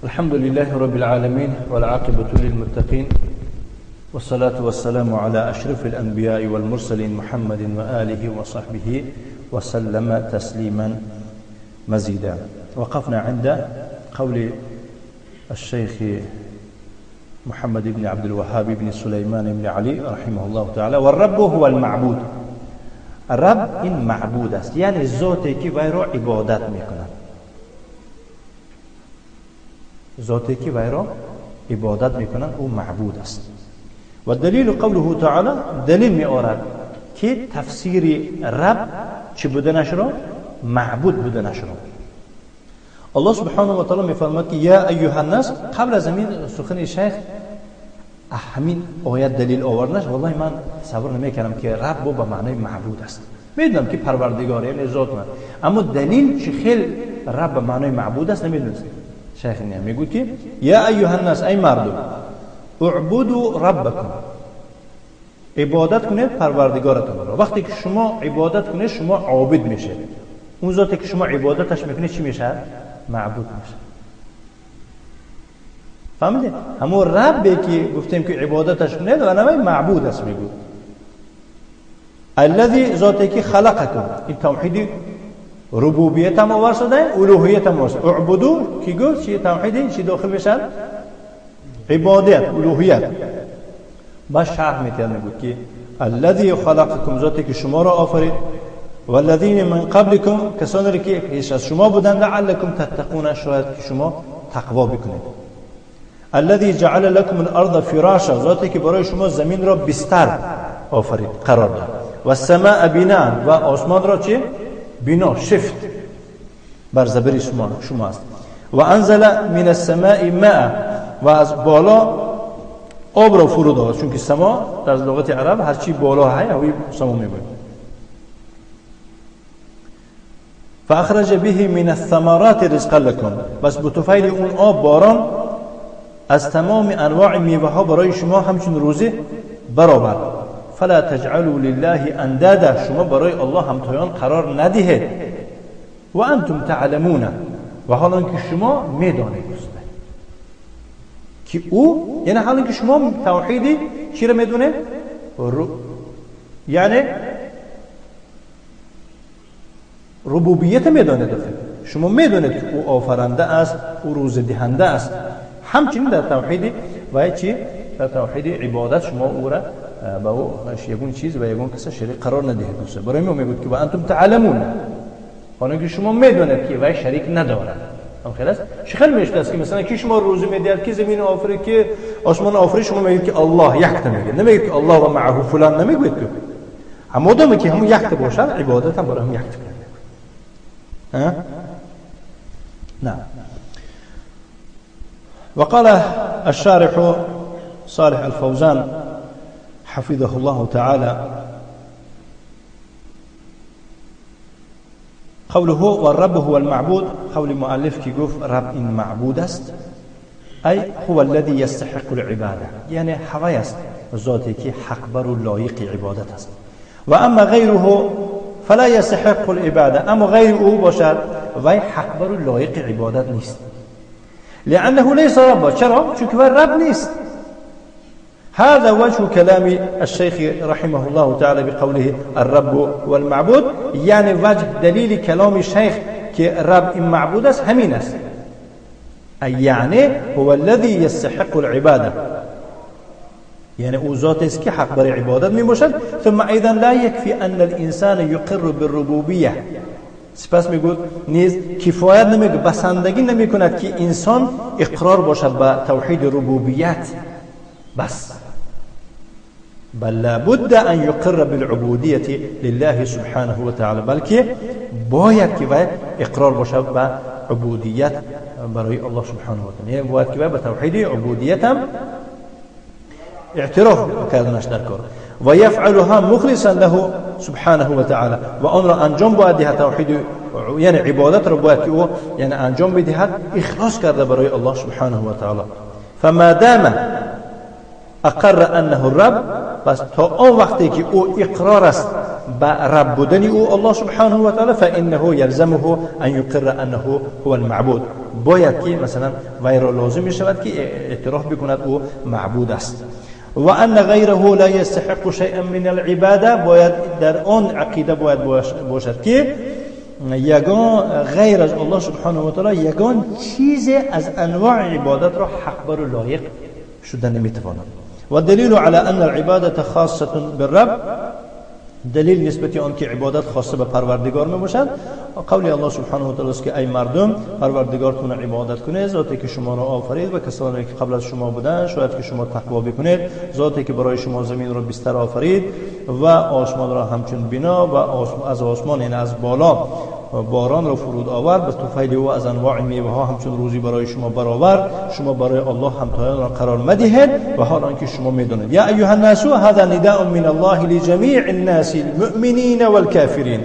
الحمد لله رب العالمين والعاقبة للمتقين والصلاة والسلام على أشرف الأنبياء والمرسلين محمد وآله وصحبه وسلم تسليما مزيدا. وقفنا عند قول الشيخ محمد بن عبد الوهاب بن سليمان بن علي رحمه الله تعالى: والرب هو المعبود. رب این معبود است، یعنی ذاتی که وی را عبادت میکند، ذاتی که وی را عبادت میکنند او معبود است. و دلیل قوله تعالی، دلیل می آورد که تفسیر رب چی بودنش را؟ معبود بودنش را. الله سبحانه و تعالی میفرماید که یا ایها الناس. قبل از این سخن شیخ همین آیت دلیل آوردنش، والله من تصور نمیکردم که رب به معنای معبود است. میدونم که پروردگار یعنی ذات من، اما دلیل چه خیلی رب به معنای معبود است نمیدونستم. شیخ میگه که یا ایها الناس، ای مردم، اعبدوا ربکم، عبادت کنید پروردگارتون را. وقتی که شما عبادت کنید شما عابد میشید. اون ذاتی که شما عبادتش میکنید چی میشه؟ معبود میشه. فهمیدید؟ همون ربی که گفتیم که عبادتش کنید و نوی معبود است. میگو الذی، ذاتی که خلقکم، این توحید ربوبیت هم آورد شده، الوهیت هم آورد. اعبدو که گفت چی؟ توحید چی داخل میشن؟ عبادت، الوهیت. با شرح میتونه میگو که الذی خلقکم، ذاتی که شما را آفرید، والذین من قبلکم، کسانی که پیش از شما بودند، لعلکم تتقون، شاید که شما تقوا بکنید. الذی جعل لكم الارض فراشا، ذاتی که برای شما زمین را بستر آفرید، قرار داد. و السماء بناء، و آسمان را چی؟ بنا، شفت بر زبر شما است. و انزل من السماء ماء، و از بالا آب را فرود آورد، چون که سما در لغت عرب هر چی بالا هست هوی سما میگوید. فاخرج به من الثمرات رزقا لكم، بس به طفیل اون آب باران از تمام انواع میوه ها برای شما همچون روزی برآورد. فلا تجعلوا لله اندادا، شما برای الله همتایان قرار ندهید. و انتم تعلمون، و حالا که شما میدانید که او، یعنی حالا که شما توحیدی چی را میدونید؟ یعنی ربوبیت میدانید. شما میدونید که او آفرنده است، او روز دهنده است. همچنین در توحید و چی؟ در توحید عبادت شما او را با او یگون چیز و یگون کس شریک قرار ندهید. برای ما میگوید که و انتم تعلمون، حالا که شما میدونید که وی شریک ندارد. هم خیلی است. خیلی میشته است که مثلا کی شما روزی میدهد، کی زمین آفرید، کی آسمان آفرید، شما میگید که الله یک تا میگید، نمیگید که الله و معه فلان، نمیگید که هم آدمی که همون یک تا باشد عبادت هم برای هم یک تا. ها؟ نه. وقال الشارح صالح الفوزان حفظه الله تعالى: قوله والرب هو المعبود، قول مؤلف كي گفت رب این معبود است، ای هو الذي يستحق العباده، یعنی هوای است ذاتی که حق بر و لایق عبادت است. و اما غیره فلا يستحق العباده، اما غیر او باشد وی حق بر و لایق عبادت نیست. لأنه ليس ربا، چرا؟ چون که رب نیست. هذا وجه كلام الشيخ رحمه الله تعالى بقوله الرب والمعبود، يعني وجه دلیل کلام الشيخ که رب این معبود است همین است، يعني هو الذي يستحق العبادة، يعني او ذات است که حق بر عبادت می باشد. ثم ايضا لا يكفي ان الانسان يقر بالربوبية، سپس میگوید نیز کفایت نمیگه، بسندگی نمیکند که انسان اقرار باشد به توحید ربوبیت بس، بل لابد ان يقر بالعبودیه لله سبحانه وتعالى، بلکه باید که باید اقرار باشد به عبودیت برای الله سبحانه و تعالی، یعنی باید که به توحید عبودیت هم اعتراف کردنش در کار. و یفعلها مخلصا له سبحانه وتعالى، و آن را انجام باید دهد، توحید یعنی عبادت را باید که او یعنی انجام بدهد اخلاص کرده برای الله سبحانه و تعالی. فما دام اقر انه الرب، پس تا آن وقتی که او اقرار است به رب بودن او الله سبحانه و تعالی، فانه يلزمه ان يقر انه هو المعبود. باید که مثلا وی را لازم می شود که اعتراف بکند او معبود است. و ان غیره لا يستحق شيئا من العباده. باید در آن عقیده باید باشد که یگان غیر از الله سبحانه و تعالی یگان چیز از انواع عبادت را حق بر و لایق شده نمیتواند. و دلیل على ان العباده خاصه بالرب، دلیل نسبت آن که عبادت خاصه به پروردگار می باشد، قول الله سبحانه و تعالی است که ای مردم پروردگارتون عبادت کنید، ذاتی که شما را آفرید و کسانی که قبل از شما بودند، شاید که شما تقوا بکنید، ذاتی که برای شما زمین را بستر آفرید و آسمان را همچون بنا و از آسمان یعنی از بالا باران را فرود آورد، به طفیل او از انواع میوه ها همچون روزی برای شما برآورد، شما برای الله همتایان را قرار مدهید و حال آنکه شما میدانید. یا ایها الناس هذا نداء من الله لجمیع الناس المؤمنین والکافرین.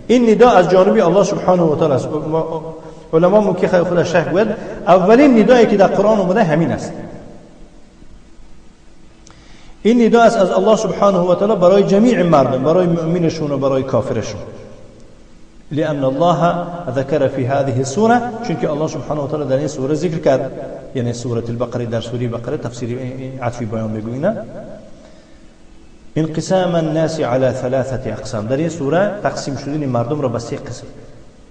این نداء از جانب الله سبحانه و تعالی است. علما ممکن خود شرح گوید اولین ندایی که در قرآن اومده همین است. این نداء است از الله سبحانه و تعالی برای جمیع مردم، برای مؤمنشون و برای کافرشون. لأن الله ذكر في هذه السورة، چونك الله سبحانه وتعالى در این سوره ذکر کرد، یعنی سورة البقره، در سوره بقره تفسیر عطفی بیان میگوینه انقسام الناس على ثلاثة اقسام. در این سوره تقسیم شدن مردم را به سه قسم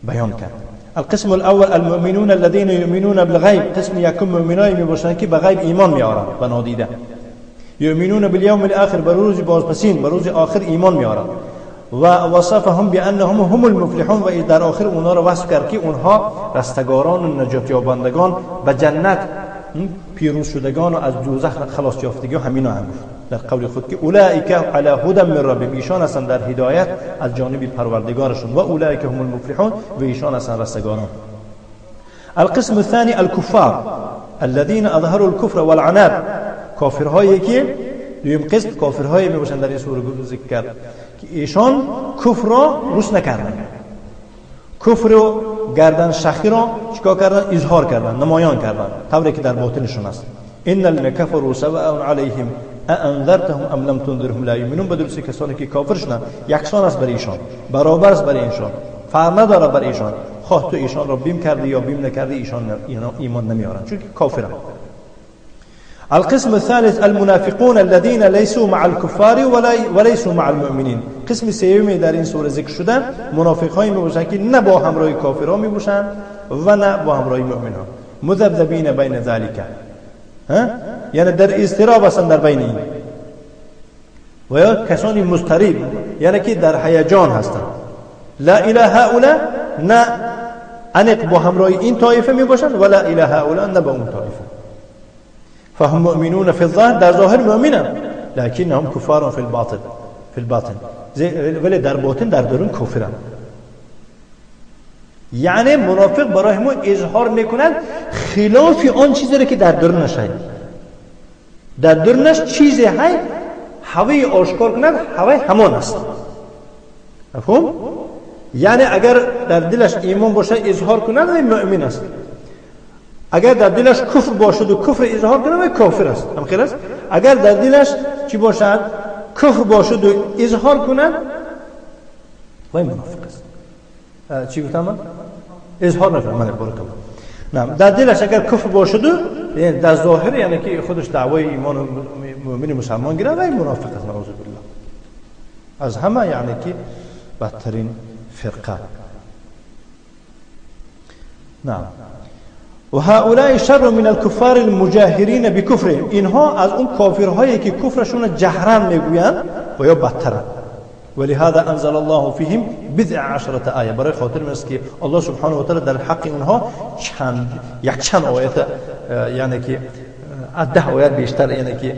بیان کرد. القسم الاول المؤمنون الذين يؤمنون بالغیب. قسم یکم مؤمنایی میباشند که به غیب ایمان میآورند، به نادیده. یؤمنون بالیوم الاخر، به روز بازپسین، به روز آخر ایمان میآورند. و وصفهم بانهم هم المفلحون، و در آخر اونها را وصف کرد که اونها رستگاران و نجات یابندگان به جنت پیروز شدگان و از دوزخ خلاص یافتگی همینا هم گفت در قول خود که اولئک علی هدی من ربهم، ایشان هستند در هدایت از جانب پروردگارشون، و اولئک هم المفلحون، و ایشان هستند رستگاران. القسم الثاني الكفار الذين اظهروا الكفر والعناد. کافرهایی که دویم قسم کافرهایی میباشند در این سوره ذکر کرد که ایشان کفر را روس نکردن، کفر و گردن شخی را چیکار کردن؟ اظهار کردن، نمایان کردن، طوری که در باطنشون است. ان الذين كفروا سواء عليهم اانذرتهم ام لم تنذرهم لا یؤمنون. به درستی کسانی که کافر شدند یکسان است برای ایشان، برابر است برای ایشان، فرق نداره برای ایشان، خواه تو ایشان را بیم کردی یا بیم نکردی، ایشان ایمان نمیارند چون که کافرند. القسم الثالث المنافقون الذين ليسوا مع الكفار وليسوا مع المؤمنين. قسم سومی در این سوره ذکر شده منافق هایی میباشند که نه با همراه کافرها میباشند و نه با همراه مؤمنها، مذبذبین بین ذلك، یعنی در اضطراب هستند در بین این، و یا کسانی مضطرب یعنی که در هیجان هستند. لا اله هؤلاء، نه انق با همراه این طایفه میباشند، ولا اله هؤلاء، نه با اون طایفه. فهم مؤمنون في الظاهر، در ظاهر مؤمنن، لكنهم كفار في الباطن، في الباطن، ولی در باطن در درون کافرن. یعنی منافق برای ما اظهار میکنند خلاف آن چیزی که در درونش هست. در درونش چیزی هست هوای آشکار کند، هوای همان است. مفهوم؟ یعنی اگر در دلش ایمان باشه اظهار کند و مؤمن است، اگر در دلش کفر باشد و کفر اظهار کنه و کافر است، هم خیر است. اگر در دلش چی باشد؟ کفر باشد و اظهار کند و منافق است. چی گفتم من؟ اظهار نکنه، من بارک الله. نه، در دلش اگر کفر باشد و یعنی در ظاهر یعنی که خودش دعوای ایمان و مؤمن مسلمان گیره و منافق است، نعوذ بالله. از همه یعنی که بدترین فرقه. نعم. و هؤلاء شر من الكفار المجاهرین بکفرهم. اینها از اون کافرهایی که کفرشون جهرا میگویند و یا بدترند. ولهذا انزل الله فيهم بضع عشرة آیه. برای خاطر است که الله سبحانه و تعالی در حق اونها یک چند آیت، یعنی که از 10 آیت بیشتر یعنی که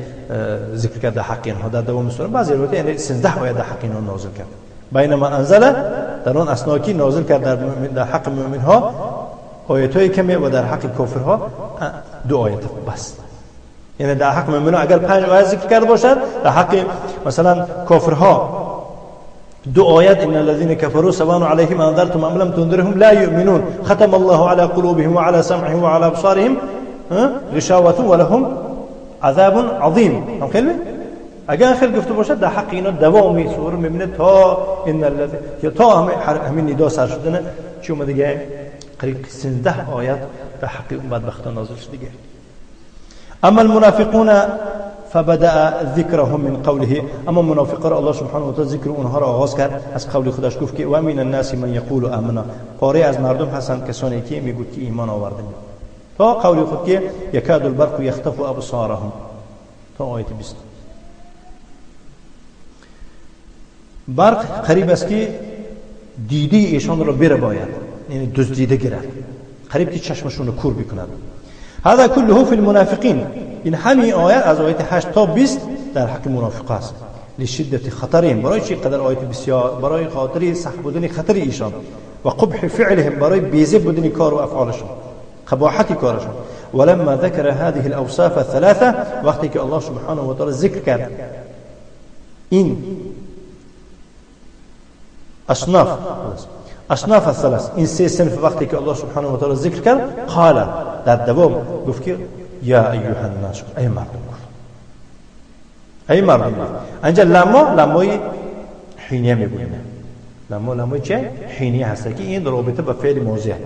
ذکر کرد در حق اینها در دوام سوره. بعضی روایت یعنی 13 آیت در حق اینها نازل کرد. بینما انزل، در آن اثنا که نازل کرد در حق مؤمن ها آیت های کمی و در حق کافرها 2 آیت بس. یعنی در حق مؤمن ها اگر 5 آیت ذکر کرده باشد، در حق مثلا کافرها 2 آیت، ان الذين كفروا سواء عليهم انذرتم ام لم تنذرهم لا يؤمنون ختم الله على قلوبهم وعلى سمعهم وعلى ابصارهم غشاوة ولهم عذاب عظیم. هم خیلی؟ اگر خیلی گفته باشد در حق اینا دوامی سوره میبینه تا ان الذی تا همین ندا سر شدنه چی اومده دیگه قریب 13 آیت در حق اون بدبختان نازل شد دیگه. اما المنافقون فبدأ ذکرهم من قوله، اما منافقان الله سبحانه و تعالی ذکر اونها را آغاز کرد از قول خودش، گفت که و من الناس من یقول آمنا، پاره از مردم هستند کسانی که میگوید که ایمان آوردیم، تا قول خود که یکاد البرق یخطف ابصارهم، تا آیت 20. برق قریب است که دیده ایشان را برباید، یعنی دزدیده گیرد، قریب که چشمشون رو کور بکند. هذا كله في المنافقین، این همین آیت از آیت 8 تا 20 در حق منافق است. لشدت خطرهم، برای چی قدر آیت بسیار؟ برای خاطر سخت بودن خطر ایشان و قبح فعلهم، برای بیزه بودن کار و افعالشون، قباحت کارشون. ولما ذكر هذه الاوصاف الثلاثه، وقتی که الله سبحانه و تعالی ذکر کرد این اصناف الثلاث، این سه صنف وقتی که الله سبحانه و تعالی ذکر کرد، قال در دوام گفت که یا ایها الناس، ای مردم گفت، ای مردم گفت. اینجا لمای حینیه میگوینه، لمای چه؟ حینیه هست که این رابطه با فعل ماضیه.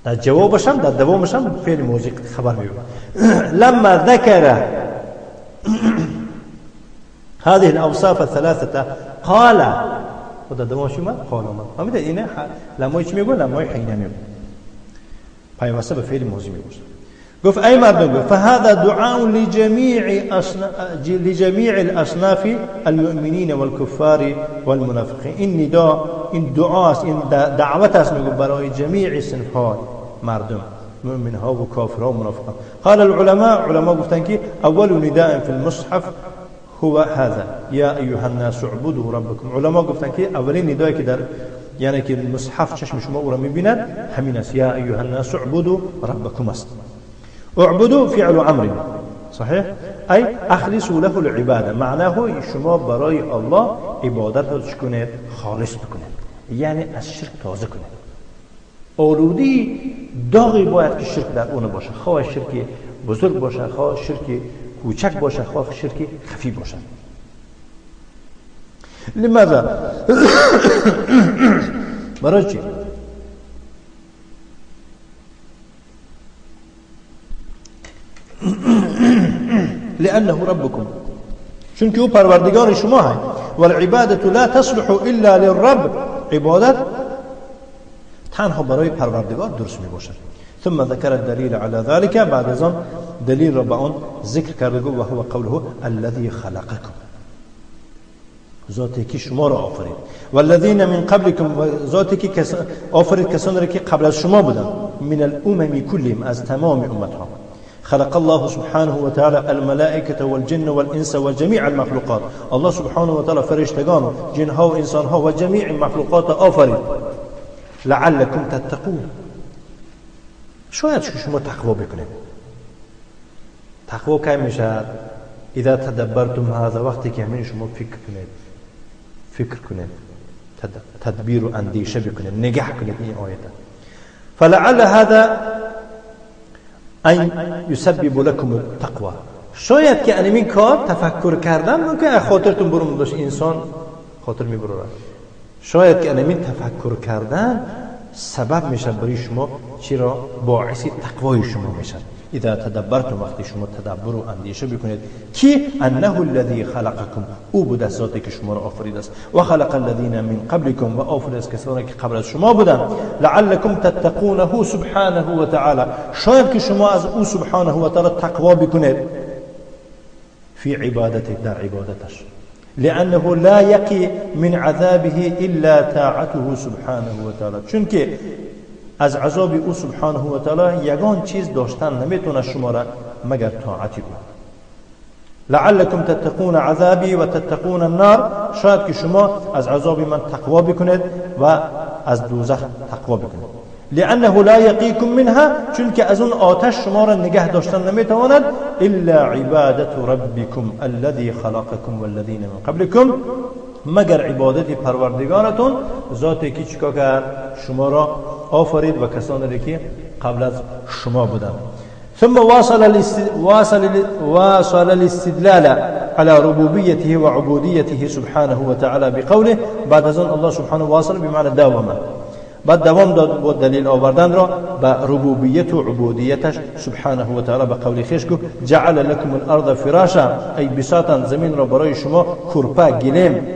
در جوابش هم در دوامش هم فعل ماضی خبر میبینه. لما ذکر هذه الاوصاف الثلاثه قال، و در دوامش اومد قال اومد. فهمیده اینه لمای چی میگه؟ لمای حینیه میگه، پیوسته به فعل ماضی میگه. گفت ای مردم، گفت فهذا دعاء لجميع الاصناف المؤمنین والكفار والمنافقین. این ندا، این دعا است، این دعوت است میگه برای جمیع صنف ها مردم، مؤمن ها و کافرها و منافقان. قال العلماء، علما گفتن که اول نداء في المصحف هو هذا یا ایها الناس اعبدوا ربکم. علما گفتن که اولین ندایی که در یعنی که مصحف چشم شما او را میبیند همین است، یا ایها الناس اعبدوا ربکم است. اعبدوا فعل امر صحیح، ای اخلصوا له العباده، معناه شما برای الله عبادت را چکنید؟ خالص بکنید، یعنی از شرک تازه کنید. آلودی داغی باید که شرک در اون باشه، خواه شرک بزرگ باشه، خواه شرک کوچک باشه، خواه شرک خفی باشه. لماذا؟ برای چی؟ لأنه ربكم، چونکه او پروردگار شما هست. والعبادة لا تصلح إلا للرب، عبادت تنها برای پروردگار درست می باشد. ثم ذكر الدليل على ذلك، بعد از آن دلیل را به آن ذکر کرده و هو قوله الذي خلقكم، ذاتی که شما را آفرید، والذین من قبلكم، و ذاتی که آفرید کسانی را که قبل از شما بودند، من الامم كلهم، از تمام امتها. خلق الله سبحانه وتعالى الملائكة والجن والإنس وجميع المخلوقات. الله سبحانه وتعالى فرشتگان و جنها و انسانها و جمیع مخلوقات آفرید. لعلكم تتقون، شاید شما تقوا بکنید. تقوا کی میشه؟ اذا تدبرتم هذا، وقتی که همین شما فکر کنید، فکر کنید، تدبیر و اندیشه بکنید، نگاه کنید این آیه. فلعل هذا ان یسبب لكم التقوى، شاید که این کار تفکر کردن ممکن خاطرتون برون باشه، انسان خاطر میبره. شاید که این تفکر کردن سبب میشه برای شما، چرا باعث تقوای شما میشه. اذا تدبرتم، وقتی شما تدبر و اندیشه بکنید که انه الذی خلقکم، او بود ذاتی که شما را آفرید است، و خلق الذین من قبلکم، و آفرید است کسانی که قبل از شما بودند، لعلکم تتقونه سبحانه و تعالی، شاید که شما از او سبحانه و تعالی تقوا بکنید. فی عبادته، در عبادتش، لأنه لا يقي من عذابه إلا طاعته سبحانه وتعالى، چون که از عذاب او سبحانه و تعالی یگان چیز داشتن نمیتونه شما را مگر طاعت او. لعلكم تتقون عذابی و تتقون النار، شاید که شما از عذاب من تقوا بکنید و از دوزخ تقوا بکنید. لأنه لا يقيكم منها، چون که از اون آتش شما را نگه داشتن نمیتواند، إلا عبادة ربكم الذي خلقكم والذين من قبلكم، مگر عبادت پروردگارتون، ذاتی که چیکار کرد؟ شما را آفرید و کسانی که قبل از شما بودند. ثم واصل الاستدلال على ربوبيته وعبوديته سبحانه وتعالى بقوله. بعد از آن الله سبحانه واصل بمعنى داومه، بعد دوام داد با دلیل آوردن را به ربوبیت و عبودیتش سبحانه و تعالی به قول خویش گفت جعل لكم الارض فراشا ای بساطا، زمین را برای شما کرپه گلیم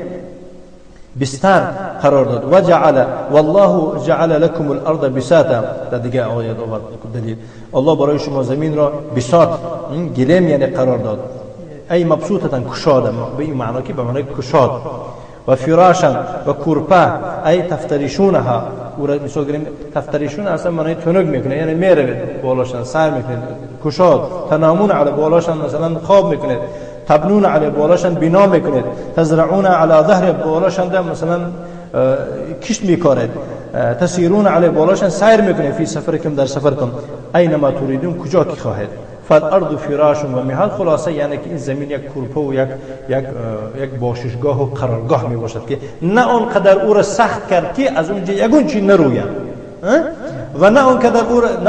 بستر قرار داد. و جعل والله جعل لكم الارض بساطا، در دیگه آیت آورد دلیل الله برای شما زمین را بساط گلیم یعنی قرار داد، ای مبسوطتا کشاد، به این معنا که به معنای کشاد، و فراشا و کرپه ای تفترشونها، او را مثال گیریم تفترشون اصلا معنای تنک میکنه، یعنی میروید بالاشان سر میکنید، کشاد تنامون علی بالاشان مثلا خواب میکنید، تبنون علی بالاشان بنا میکنید، تزرعون علی ظهر بالاشان ده مثلا کشت میکارید، تسیرون علی بالاشان سیر میکنید، فی سفرکم در سفرتون، اینما تریدون کجا که خواهید. فالارض فراش و مهاد، خلاصه یعنی که این زمین یک کرپه و یک یک یک باششگاه و قرارگاه می باشد که نه آنقدر او را سخت کرد که از اونجا یگون چی نروید و نه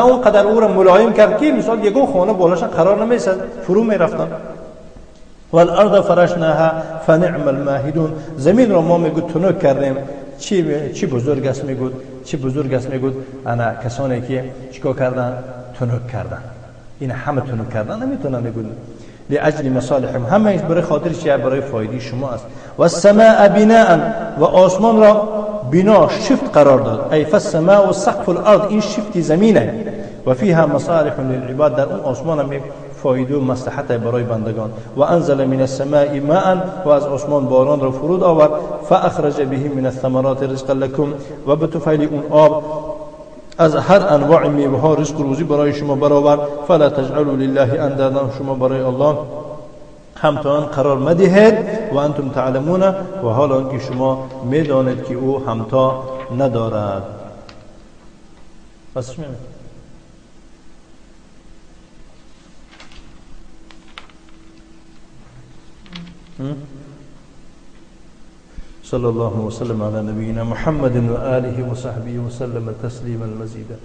آنقدر او را ملایم کرد که مثال یگون خانه بالاشان قرار نمیسد فرو میرفتن. والارض فرشناها فنعم الماهدون، زمین را ما میگو تنک کردیم، چی بزرگ است میگو، چی بزرگ است میگو انا کسانی که چیکار کردن تنک کردن، این همه تنک کردن نمیتونن بگن لاجل مصالحهم، همه برای خاطر چیه؟ برای فایده شما است. و السماء بناء، و آسمان را بنا شفت قرار داد، ای فالسماء سقف الارض، این شفت زمینه، و فيها مصالح للعباد، در اون آسمان هم فایده و مصلحت برای بندگان. و انزل من السماء ماء، و از آسمان باران را فرود آورد، فاخرج به من الثمرات رزقا لكم، و به طفیل اون آب از هر انواع میوه ها رزق روزی برای شما برآورد. فلا تجعلوا لله اندادا، شما برای الله همتایان قرار مدهید، و انتم تعلمون، و حال آنکه شما میدانید که او همتا ندارد. پس چی میگه؟ صلى الله وسلم على نبينا محمد وآله وصحبه وسلم تسليما مزيدا.